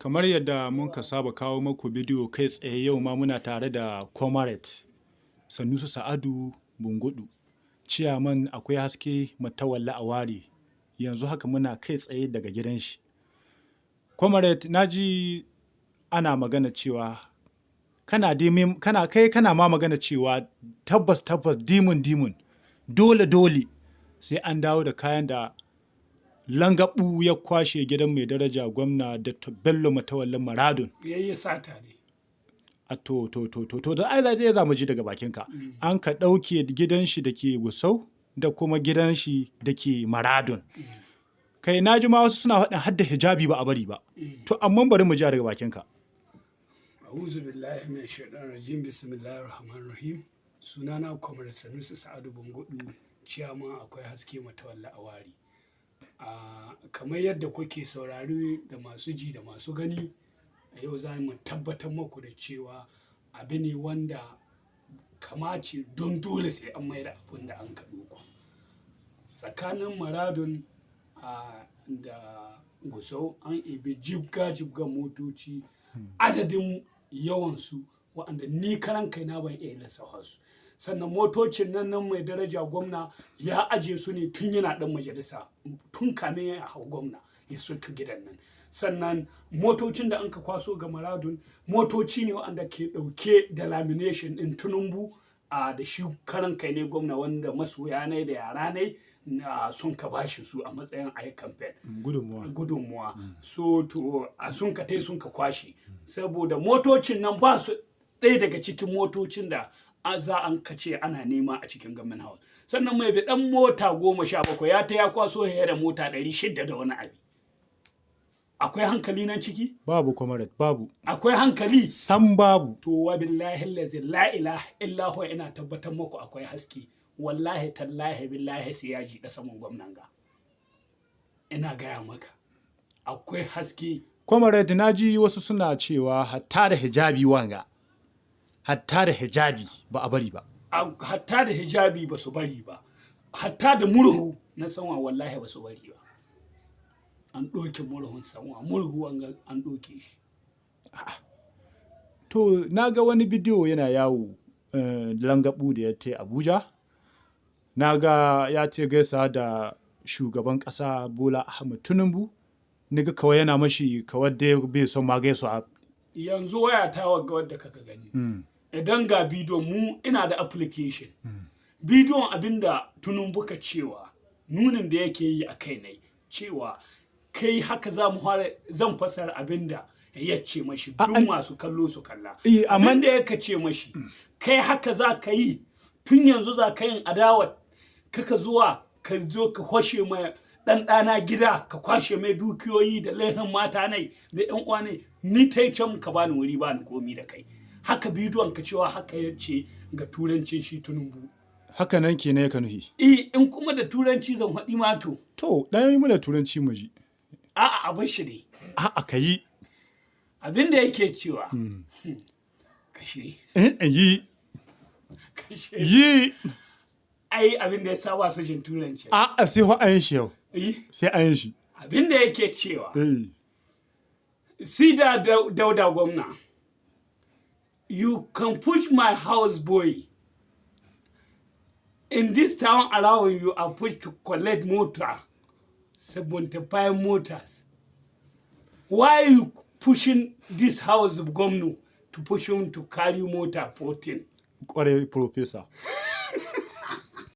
Kamar yadda muka saba kawo muku bidiyo kai tsaye, yau ma muna tare da Comrade Sanusi Sa'adu Bungudu, Ciyaman Akwai Haske Matawalle a Ware. Yanzu haka muna kai tsaye daga gidan shi. Comrade, na ji ana magana cewa kana kana kai kana ma magana cewa tabbas tabbas, dimun dimun, dole dole sai an dawo da kayan da Langabu ya kwashe gidan mai daraja gwamna Dr. Bello Matawallen Maradun. Yayi sata ne. A to da ai zai za mu ji daga bakinka. An ka ɗauke gidan shi da ke Gusau da kuma gidan shi da ke Maradun. Kai, na ji ma wasu suna faɗin hadda hijabi ba a bari ba. To amma bari mu ji daga bakinka. A'udhu billahi minash shaitanir rajim. Bismillahir rahmanir rahim. Sunana Comrade Sanusi Sa'adu Bungudu, Ciyaman Akwai Haske Matawalla a Wari. Kamar yadda kuke saurari da masu ji da masu gani, a yau za mu tabbatar muku da cewa abu ne wanda kamace don dole sai an mai da abun da an ka ɗauko. Tsakanin Maradun da Gusau an ebi jibga-jibgan motoci, adadin yawansu waɗanda ni karan kaina ban iya lissafa su. Sannan motocin nan nan mai daraja gwamna ya aje su ne tun yana ɗan majalisa, tun kamin ya hau gwamna ya sun gidan nan. Sannan motocin da an ka kwaso ga Maradun, motoci ne waɗanda ke ɗauke da lamination ɗin Tinubu a da shi karan kai ne gwamna, wanda masoya ne da yara ne sun ka bashi su a matsayin ayi campaign. Gudunmuwa. Gudunmuwa. So to a sun ka tai sun ka kwashe, saboda motocin nan ba su ɗaya daga cikin motocin da za an ka ce ana nema a cikin government house. Sannan mai biɗan mota 17 ya ta ya kwaso ya da mota 600 da wani abu. Akwai hankali nan ciki? Babu, comrade, babu. Akwai hankali? Sam, babu. To, wa billahi allazi la ilaha illa huwa, ina tabbatar muku akwai haske, wallahi tallahi billahi sai ya ji da saman gwamnan ga. Ina gaya maka akwai haske. Comrade, na ji wasu suna cewa hatta da hijabi wanga, hatta da hijabi ba a bari ba. Hatta da hijabi ba su bari ba, hatta da murhu na sanwa wallahi ba su bari ba. An ɗauke murhun sanwa, murhu an ɗauke shi. To, na ga wani bidiyo yana yawo, Langabu da ya te Abuja. Na ga ya ce gaisa da shugaban ƙasa Bola Ahmed Tinubu. Ni ga kawai yana mashi kawai dai bai son ma gaisuwa. Yanzu waya ta wagga wadda kaka gani, idan ga bidiyon mu, ina da application bidiyon, abinda Tinubu ka cewa, nunin da yake yi a kai ne cewa kai haka za mu fara. Zan fasara abinda ya ce mashi, duk masu kallo su kalla. Abinda ya ce mashi, kai haka za ka yi, tun yanzu za ka yin adawa, kaka zuwa ka zo ka kwashe mai ɗan ɗana gida, ka kwashe mai dukiyoyi da laihin mata nai da ƴan uwa ne. Ni tai can ka bani wuri, bani komi da kai. Haka bidiyon ka cewa, haka ya ce ga turancin shi Tinubu. Haka nan ke ne ka nuhi? Eh, in kuma da turanci zan faɗi ma, to. To, ɗan yi mana turanci mu ji. A'a, abin shi ne. A'a, ka yi. Abin da yake cewa, kashe. Yi. Kashe. Yi. Ai abin da ya sa su jin turanci. A'a, sai an yi shi yau. Sai an yi shi. Abin da yake cewa, Sida Dauda Gwamna, you can push my house boy in this town around. You are pushed to collect motor, 75 motors. Why you pushing this house of governor to push him to carry motor 14? Kwarai, professor.